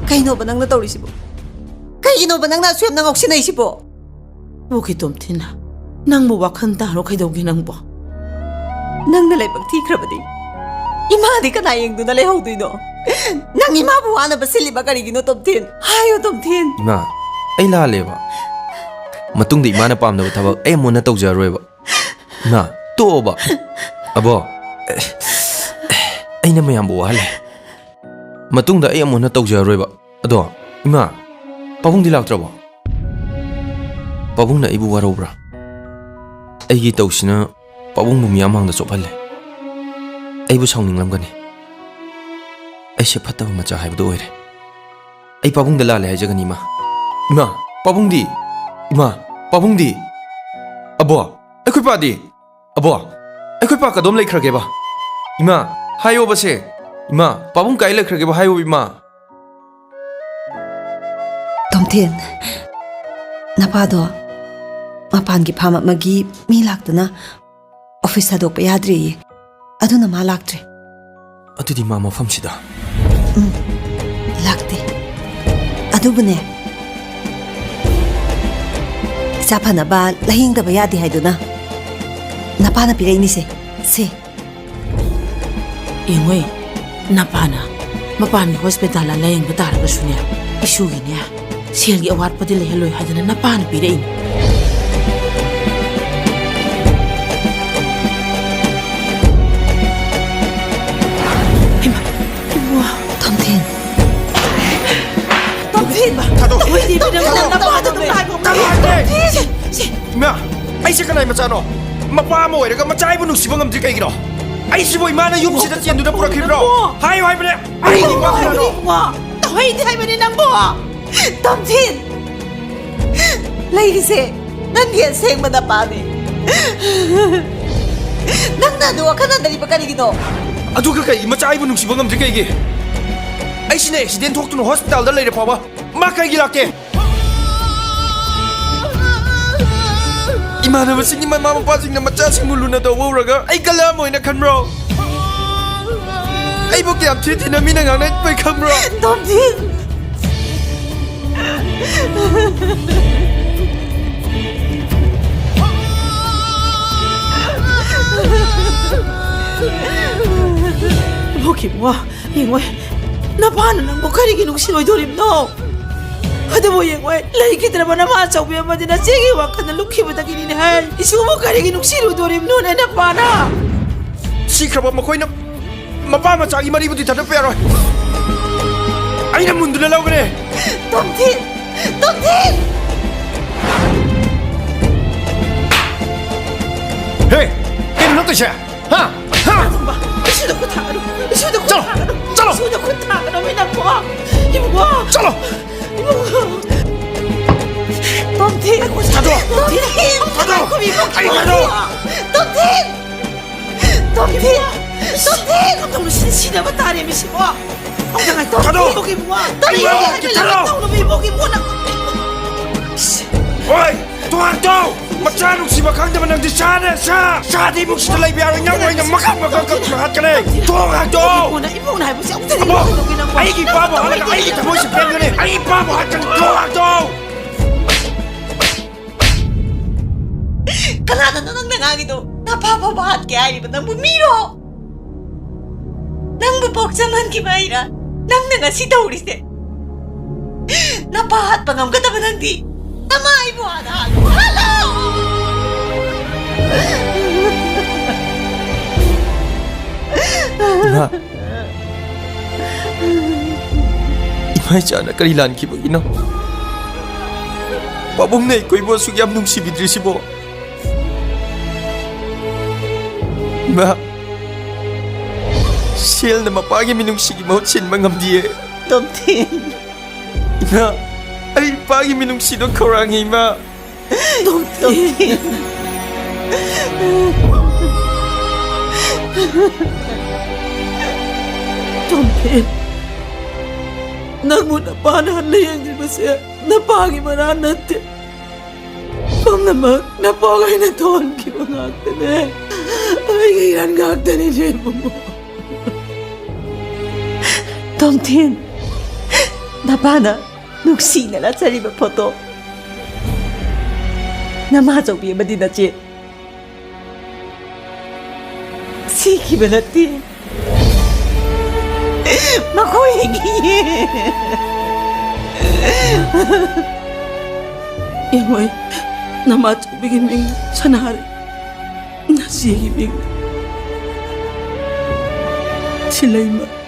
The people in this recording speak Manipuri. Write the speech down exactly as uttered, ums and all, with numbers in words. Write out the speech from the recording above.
ꯀꯩꯅꯣꯕ ꯅꯪꯅ ꯇꯧꯔꯤꯁꯤꯕꯣ? ꯀꯩꯒꯤꯅꯣꯕ ꯅꯪꯅ ꯑꯁꯨꯛ ꯌꯥꯝꯅ ꯉꯥꯎꯁꯤꯟꯅꯩꯁꯤꯕꯣ? ꯑꯣꯀꯦ ꯇꯣꯝꯊꯤꯟ, ꯅꯪꯕꯨ ꯋꯥꯈꯜ ꯇꯥꯔꯣ ꯀꯩꯗꯧꯒꯦ ꯅꯪꯕꯣ? ꯅꯪꯅ ꯂꯥꯏꯕꯛ ꯊꯤꯈ꯭ꯔꯕꯗꯤ ꯏꯃꯥꯗꯤ ꯀꯅꯥ ꯌꯦꯡꯗꯨꯅ ꯂꯩꯍꯧꯗꯣꯏꯅꯣ? ꯅꯪ ꯏꯃꯥꯕꯨ ꯋꯥꯅꯕ ꯁꯤꯜꯂꯤꯕ ꯀꯔꯤꯒꯤꯅꯣ ꯇꯣꯝꯊꯤꯟ? ꯍꯥꯏꯌꯣ ꯇꯣꯝꯊꯤꯟ꯫ ꯏꯃꯥ, ꯑꯩ ꯂꯥꯜꯂꯦꯕ꯫ ꯃꯇꯨꯡꯗ ꯏꯃꯥꯅ ꯄꯥꯝꯗꯕ ꯊꯕꯛ ꯑꯩ ꯑꯃꯨꯛ ꯍꯟꯅ ꯇꯧꯖꯔꯔꯣꯏꯕ꯫ ꯏꯃꯥ, ꯇꯣꯛꯑꯣꯕ꯫ ꯑꯕꯣ, ꯑꯩꯅ ꯃꯌꯥꯝꯕꯨ ꯋꯥꯍꯜꯂꯦ꯫ ꯃꯇꯨꯡꯗ ꯑꯩ ꯑꯃꯨꯛ ꯍꯟꯅ ꯇꯧꯖꯔꯔꯣꯏꯕ꯫ ꯑꯗꯣ, ꯏꯃꯥ, ꯄꯥꯕꯨꯡꯗꯤ ꯂꯥꯛꯇ꯭ꯔꯕꯣ? ꯄꯥꯕꯨꯡꯅ ꯑꯩꯕꯨ ꯋꯥꯔꯧꯕ꯭ꯔꯥ? ꯑꯩꯒꯤ ꯇꯧꯁꯤꯅ ꯄꯥꯕꯨꯡꯕꯨ ꯃꯤꯌꯥꯝ ꯃꯥꯡꯗ ꯆꯣꯞꯍꯜꯂꯦ꯫ ꯑꯩꯕꯨ ꯁꯥꯎꯅꯤꯡꯂꯝꯒꯅꯤ꯫ ꯑꯩꯁꯦ ꯐꯠꯇꯕ ꯃꯆꯥ ꯍꯥꯏꯕꯗꯨ ꯑꯣꯏꯔꯦ꯫ ꯑꯩ ꯄꯥꯕꯨꯡꯗ ꯂꯥꯜꯂꯦ ꯍꯥꯏꯖꯒꯅꯤ, ꯏꯃꯥ꯫ ꯏꯃꯥ, ꯄꯥꯕꯨꯡꯗꯤ? ꯏꯃꯥ, ꯄꯥꯕꯨꯡꯗꯤ? ꯑꯕꯣ, ꯑꯩꯈꯣꯏ ꯄꯥꯗꯤ? ꯑꯕꯣ, ꯑꯩꯈꯣꯏ ꯄꯥ ꯀꯗꯣꯝ ꯂꯩꯈ꯭ꯔꯒꯦꯕ? ꯏꯃꯥ, ꯍꯥꯏꯌꯣꯕꯁꯦ꯫ ꯏꯃꯥ, ꯄꯥꯕꯨꯡ ꯀꯥꯏ ꯂꯩꯈ꯭ꯔꯒꯦꯕ? ꯍꯥꯏꯌꯣ, ꯏꯃꯥ꯫ ꯇꯣꯝꯊꯤꯟ, ꯅꯄꯥꯗꯣ ꯃꯄꯥꯟꯒꯤ ꯐꯥꯝ ꯑꯃꯒꯤ ꯃꯤ ꯂꯥꯛꯇꯅ ꯑꯣꯐꯤꯁ ꯊꯥꯗꯣꯛꯄ ꯌꯥꯗ꯭ꯔꯦꯌꯦ꯫ ꯑꯗꯨꯅ ꯃꯥ ꯂꯥꯛꯇ꯭ꯔꯦ꯫ ꯑꯗꯨꯗꯤ ꯃꯥ ꯃꯐꯝꯁꯤꯗ? ꯎꯝ, ꯂꯥꯛꯇꯦ꯫ ꯑꯗꯨꯕꯨꯅꯦ, ꯏꯆꯥ ꯐꯅꯕ ꯂꯥꯌꯦꯡꯗꯕ ꯌꯥꯗꯦ ꯍꯥꯏꯗꯨꯅ ꯅꯄꯥꯅ ꯄꯤꯔꯛꯏꯅꯤꯁꯦ꯫ ꯁꯦ꯫ ꯌꯦꯡꯉꯣꯏ, ꯅꯄꯥꯅ ꯃꯄꯥꯟꯒꯤ ꯍꯣꯁꯄꯤꯇꯥꯜꯗ ꯂꯥꯌꯦꯡꯕ ꯇꯥꯔꯒꯁꯨꯅꯦ, ꯏꯁꯨꯒꯤꯅꯦ, ꯁꯦꯜꯒꯤ ꯑꯋꯥꯠꯄꯗꯤ ꯂꯩꯍꯜꯂꯣꯏ ꯍꯥꯏꯗꯅ ꯅꯄꯥꯅ ꯄꯤꯔꯛꯏꯅꯤ꯫ ꯍꯩꯃꯥ, ꯏꯕꯨꯡꯉꯣ꯫ ꯇꯣꯝꯊꯤꯟ꯫ ꯇꯣꯝꯊꯤꯟ! ꯊꯥꯗꯣꯛ! ꯇꯣꯝꯊꯤꯟ! ꯊꯥꯗꯣꯛ! ꯅꯄꯥꯗꯣ ꯑꯗꯨꯝ ꯂꯥꯛꯑꯣ꯫ ꯊꯥꯗꯣꯛ! ꯁꯦ, ꯁꯦ꯫ ꯏꯃꯥ, ꯑꯩꯁꯦ ꯀꯅꯥꯏ ꯃꯆꯥꯅꯣ? ꯃꯄꯥ ꯑꯃ ꯑꯣꯏꯔꯒ ꯃꯆꯥ ꯑꯩꯕꯨ ꯅꯨꯡꯁꯤꯕ ꯉꯝꯗ꯭ꯔꯤ ꯀꯩꯒꯤꯅꯣ? ꯑꯩꯁꯤꯕꯨ ꯏꯃꯥꯅ ꯌꯨꯝꯁꯤꯗ ꯆꯦꯟꯗꯨꯅ ꯄꯨꯔꯛꯈꯤꯕ꯭ꯔꯣ? ꯍꯥꯏꯌꯨ ꯍꯥꯏꯕꯅꯦ! ꯑꯩꯒꯤ ꯏꯃꯥ ꯀꯅꯥꯅꯣ? ꯏꯕꯨꯡꯉꯣ, ꯇꯧꯍꯩꯗꯦ ꯍꯥꯏꯕꯅꯦ ꯅꯪꯕꯨ! ꯇꯣꯝꯊꯤꯟ! ꯂꯩꯔꯤꯁꯦ ꯅꯪꯒꯤ ꯑꯁꯦꯡꯕ ꯅꯄꯥꯅꯦ꯫ ꯅꯪꯅ ꯑꯗꯨ ꯋꯥꯈꯜ ꯍꯟꯊꯔꯤꯕ ꯀꯔꯤꯒꯤꯅꯣ? ꯑꯗꯨꯒ ꯀꯩꯒꯤ ꯃꯆꯥ ꯑꯩꯕꯨ ꯅꯨꯡꯁꯤꯕ ꯉꯝꯗ꯭ꯔꯤ ꯀꯩꯒꯤ? ꯑꯩꯁꯤꯅ ꯑꯦꯛꯁꯤꯗꯦꯟ ꯊꯣꯛꯇꯨꯅ ꯍꯣꯁꯄꯤꯇꯥꯜꯗ ꯂꯩꯔ ꯐꯥꯎꯕ ꯃꯥ ꯀꯩꯒꯤ ꯂꯥꯛꯇꯦ? ꯏꯃꯥꯟꯅꯕꯁꯤꯡꯒꯤ ꯃꯃꯥ ꯃꯄꯥꯁꯤꯡꯅ ꯃꯆꯥꯁꯤꯡꯕꯨ ꯂꯨꯅ ꯇꯧꯕ ꯎꯔꯒ ꯑꯩ ꯀꯂꯥ ꯑꯃ ꯑꯣꯏꯅ ꯈꯟꯕ꯭ꯔꯣ? ꯑꯩꯕꯨ ꯀꯌꯥꯝ ꯊꯤ ꯊꯤꯅ ꯃꯤꯅ ꯉꯥꯡꯅꯩ ꯈꯪꯕ꯭ꯔꯣ? ꯇꯣꯝꯊꯤꯟ! ꯏꯕꯣꯛꯀꯤ ꯏꯕꯨꯡꯉꯣ, ꯌꯦꯡꯉꯣ, ꯅꯄꯥꯅ ꯅꯪꯕꯨ ꯀꯔꯤꯒꯤ ꯅꯨꯡꯁꯤꯔꯣꯏꯗꯣꯔꯤꯕꯅꯣ? ꯑꯗꯨꯕꯨ ꯌꯦꯡꯉꯣ, ꯂꯩꯈꯤꯗ꯭ꯔꯕ ꯅꯃꯥ ꯑꯆꯧꯕꯤ ꯑꯃꯗꯤ ꯅꯆꯦꯒꯤ ꯋꯥꯈꯜꯗ ꯂꯨꯞꯈꯤꯕꯗꯒꯤꯅꯤꯅꯦ ꯍꯥꯏ꯫ ꯏꯁꯨꯕꯨ ꯀꯔꯤꯒꯤ ꯅꯨꯡꯁꯤꯔꯣꯏꯗꯣꯔꯤꯕꯅꯣꯅꯦ ꯅꯄꯥꯅ? ꯁꯤꯈ꯭ꯔꯕ ꯃꯈꯣꯏꯅ ꯃꯄꯥ ꯃꯆꯥꯒꯤ ꯃꯔꯤꯕꯨꯗꯤ ꯊꯥꯗꯣꯛꯄ ꯌꯥꯔꯣꯏ꯫ ꯑꯩꯅ ꯃꯨꯟꯗꯨꯅ ꯂꯧꯒꯅꯤ꯫ ꯇꯣꯝꯊꯤꯟ! ꯇꯣꯝꯊꯤꯟ! ꯍꯦ! ꯀꯩꯅꯣ ꯅꯪ ꯇꯧꯏꯁꯦ? ꯍꯥ? ꯍꯥ? ꯏꯁꯨꯗ ꯈꯨꯠ ꯊꯥꯒꯅꯨ! ꯏꯁꯨꯗ ꯈꯨꯠ ꯆꯠꯂꯣ! ꯊꯥꯒꯅꯨ! ꯆꯠꯂꯣ! ꯏꯁꯨꯗ ꯈꯨꯠ ꯊꯥꯒꯅꯨ! ꯃꯤ ꯅꯪꯀꯣ! ꯏꯕꯨꯡꯉꯣ! ꯆꯠꯂꯣ! ꯏꯕꯨꯡꯉꯣ! ꯇꯣꯝꯊꯤꯟ! ꯊꯥꯗꯣꯛꯑꯣ! ꯇꯣꯝꯊꯤꯟ! ꯊꯥꯗꯣꯛꯑꯣ! ꯏꯕꯨꯡꯉꯣ! ꯑꯩ ꯊꯥꯗꯣꯛꯑꯣ! ꯇꯣꯝꯊꯤꯟ! ꯇꯣꯝꯊꯤꯟ! ꯇꯣꯝꯊꯤꯟ! ꯀꯝꯗꯧꯅ ꯁꯤ ꯁꯤꯅꯕ ꯇꯥꯔꯦ ꯃꯤꯁꯤꯕꯣ? ꯑꯃꯨꯛꯇ ꯉꯥꯏ ꯇꯧ꯫ ꯊꯥꯗꯣꯛꯑꯣ! ꯏꯕꯣꯛꯀꯤ ꯏꯕꯨꯡꯉꯣ! ꯑꯩ ꯇꯣꯝꯊꯤꯟ! ꯏꯕꯣꯛꯀꯤ ꯍꯥꯏꯕ ꯊꯥꯗꯣꯛꯑꯣ! ꯇꯧꯅꯕ ꯏꯕꯣꯛꯀꯤ ꯏꯕꯣꯛꯅ! ꯍꯣꯏ! ꯊꯣꯡ ꯍꯥꯡꯗꯣꯛꯑꯣ! ꯃꯆꯥ ꯅꯨꯡꯁꯤꯕ ꯈꯪꯗꯕ ꯅꯪꯗꯤ ꯁꯥꯅꯦ ꯁꯥ! ꯁꯥꯗꯤ ꯏꯃꯨꯡꯁꯤꯗ ꯂꯩꯕ ꯌꯥꯔꯣꯏ! ꯅꯪ ꯑꯣꯏꯅ ꯃꯀꯛ ꯃꯀꯛ ꯀꯛ ꯍꯥꯠꯀꯅꯤ! ꯊꯣꯡ ꯍꯥꯡꯗꯣꯛꯑꯣ! ꯏꯕꯣꯛꯅ ꯍꯥꯏꯕꯁꯦ ꯑꯃꯨꯛꯇꯗꯤ ꯏꯕꯣꯛ! ꯂꯧꯁꯤꯟꯗꯧꯒꯤ ꯅꯪ ꯑꯩꯒꯤ ꯏꯄꯥꯕꯨ ꯍꯥꯠꯂꯒ ꯑꯩꯒꯤ ꯊꯃꯣꯏꯁꯦ ꯄꯦꯟꯒꯅꯤ! ꯑꯩ ꯏꯄꯥꯕꯨ ꯍꯥꯠꯀꯅꯤ! ꯊꯣꯡ ꯍꯥꯡꯗꯣꯛꯑꯣ! ꯀꯅꯥꯅꯅꯣ ꯅꯪꯅ ꯉꯥꯡꯉꯤꯗꯣ? ꯅꯄꯥ ꯐꯥꯎꯕ ꯍꯥꯠꯀꯦ ꯍꯥꯏꯔꯤꯕ ꯅꯪꯕꯨ ꯃꯤꯔꯣ? ꯅꯪꯕꯨ ꯄꯣꯛꯆꯍꯟꯈꯤꯕ ꯑꯩꯔ? ꯅꯪꯅ ꯉꯁꯤ ꯇꯧꯔꯤꯁꯦ? ꯅꯄꯥ ꯍꯥꯠꯄ ꯉꯝꯒꯗꯕ ꯅꯪꯗꯤ ꯅꯃꯥ ꯑꯩꯕꯨ ꯍꯥꯟꯅ ꯍꯥꯠꯂꯣ! ꯍꯥꯠꯂꯣ! ꯏꯃꯥ! ꯏꯃꯥ ꯏꯆꯥꯅ ꯀꯔꯤ ꯂꯥꯟꯈꯤꯕꯒꯤꯅꯣ? ꯄꯥꯕꯨꯡꯅ ꯑꯩꯈꯣꯏꯕꯨ ꯑꯁꯨꯛ ꯌꯥꯝ ꯅꯨꯡꯁꯤꯕꯤꯗ꯭ꯔꯤꯁꯤꯕꯣ? ꯏꯃꯥ, ꯁꯦꯜꯅ ꯃꯄꯥꯒꯤ ꯃꯤꯅꯨꯡꯁꯤꯒꯤ ꯃꯍꯨꯠ ꯁꯤꯟꯕ ꯉꯝꯗꯤꯌꯦ꯫ ꯇꯣꯝꯊꯤꯟ꯫ ꯏꯃꯥ, ꯑꯩ ꯏꯄꯥꯒꯤ ꯃꯤꯅꯨꯡꯁꯤꯗꯣ ꯈꯧꯔꯥꯡꯉꯤ, ꯏꯃꯥ꯫ ꯇꯣꯝꯊꯤꯟ꯫ ꯇꯣꯝꯊꯤꯟ꯫ ꯅꯪꯕꯨ ꯅꯄꯥꯅ ꯍꯜꯂ ꯌꯦꯡꯗ꯭ꯔꯤꯕꯁꯦ ꯅꯄꯥꯒꯤ ꯃꯔꯥꯜ ꯅꯠꯇꯦ꯫ ꯄꯨꯝꯅꯃꯛ ꯅꯄꯣꯛ ꯑꯩꯅ ꯊꯣꯛꯍꯟꯈꯤꯕ ꯉꯥꯛꯇꯅꯦ꯫ ꯑꯩꯒꯤ ꯏꯔꯥꯟ ꯉꯥꯛꯇꯅꯤꯅꯦ, ꯏꯕꯨꯡꯉꯣ꯫ ꯇꯣꯝꯊꯤꯟ, ꯅꯄꯥꯅ ꯅꯨꯡꯁꯤꯅ ꯂꯥꯠꯆꯔꯤꯕ ꯐꯣꯇꯣ ꯅꯃꯥꯆꯧꯕꯤ ꯑꯃꯗꯤ ꯅꯆꯦ ꯁꯤꯈꯤꯕ ꯅꯠꯇꯦ꯫ ꯃꯈꯣꯏ ꯍꯤꯡꯉꯤꯌꯦ꯫ ꯌꯦꯡꯉꯣ, ꯅꯃꯥꯆꯧꯕꯤꯒꯤ ꯃꯤꯡ ꯁꯅꯥꯔꯩ, ꯅꯆꯦꯒꯤ ꯃꯤꯡ ꯁꯤꯂꯩꯃ꯫